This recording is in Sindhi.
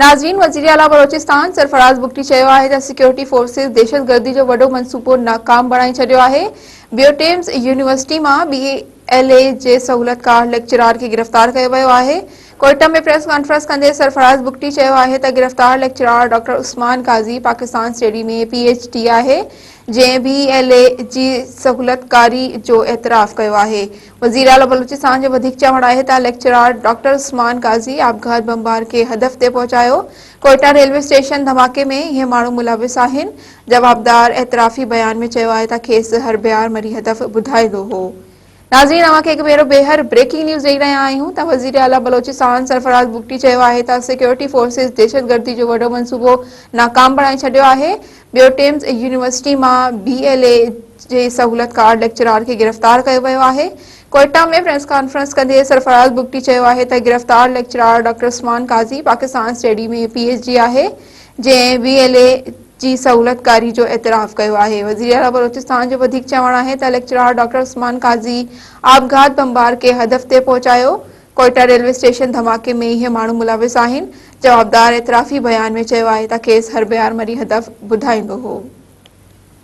ناظرين وزيراعليٰ بلوچستان سرفراز بگٽي چيو آهي ته سيڪيورٽي فورسز دهشتگردي جو وڏو منصوبو ناڪام بڻائي ڇڏيو آهي، بيوٽيمز يونيورسٽي مان بي ايل اي جي سهولتڪار ليڪچرار کي گرفتار ڪيو ويو آهي. ڪوئيٽا ۾ پريس ڪانفرنس ڪندي سرفراز بگٽي چيو آهي ته گرفتار lecturer doctor Usman Qazi Pakistan study ۾ P H D آهي جنهن بي ايل اي جي سهولتڪاري جو اعتراف ڪيو آهي. وزيراعليٰ بلوچستان جو وڌيڪ چوڻ آهي ته ليڪچرار ڊاڪٽر عثمان قاضي آپگهات بمبار کي هدف تي پهچايو، ڪوئيٽا ريلوي اسٽيشن ڌماڪي ۾ اهي ماڻهو ملوث آهن، جوابدار اعترافي بيان ۾ چيو آهي ته کيس هربيار مري هدف ٻڌائيندو هو. ناظرين اوهان کي هڪ ڀيرو ٻيهر بريڪنگ نيوز ڏئي رهيا آهيون ته وزير اعليٰ بلوچستان سرفراز بگٽي چيو آهي ته سيڪيورٽي فورسز دهشتگردي جو وڏو منصوبو ناڪام بڻائي ڇڏيو آهي ٻيوٽيمز يونيورسٽي مان بي ايل اي جي سهولتڪار ليڪچرار کي گرفتار ڪيو ويو آهي ڪوئيٽا ۾ پريس ڪانفرنس ڪندي سرفراز بگٽي چيو آهي ته گرفتار lecturer doctor Usman Qazi Pakistan study ۾ P H D آهي جنهن بي ايل اي جي سهولتڪاري جو اعتراف ڪيو آهي. وزيراعليٰ بلوچستان جو وڌيڪ چوڻ آهي ته ليڪچرار ڊاڪٽر عثمان قاضي آپگهات بمبار کي هدف تي پهچايو، ڪوئيٽا ريلوي اسٽيشن ڌماڪي ۾ اهي ماڻهو ملوث آهن، جوابدار اعترافي بيان ۾ چيو آهي ته کيس هربيار مري هدف ٻڌائيندو هو.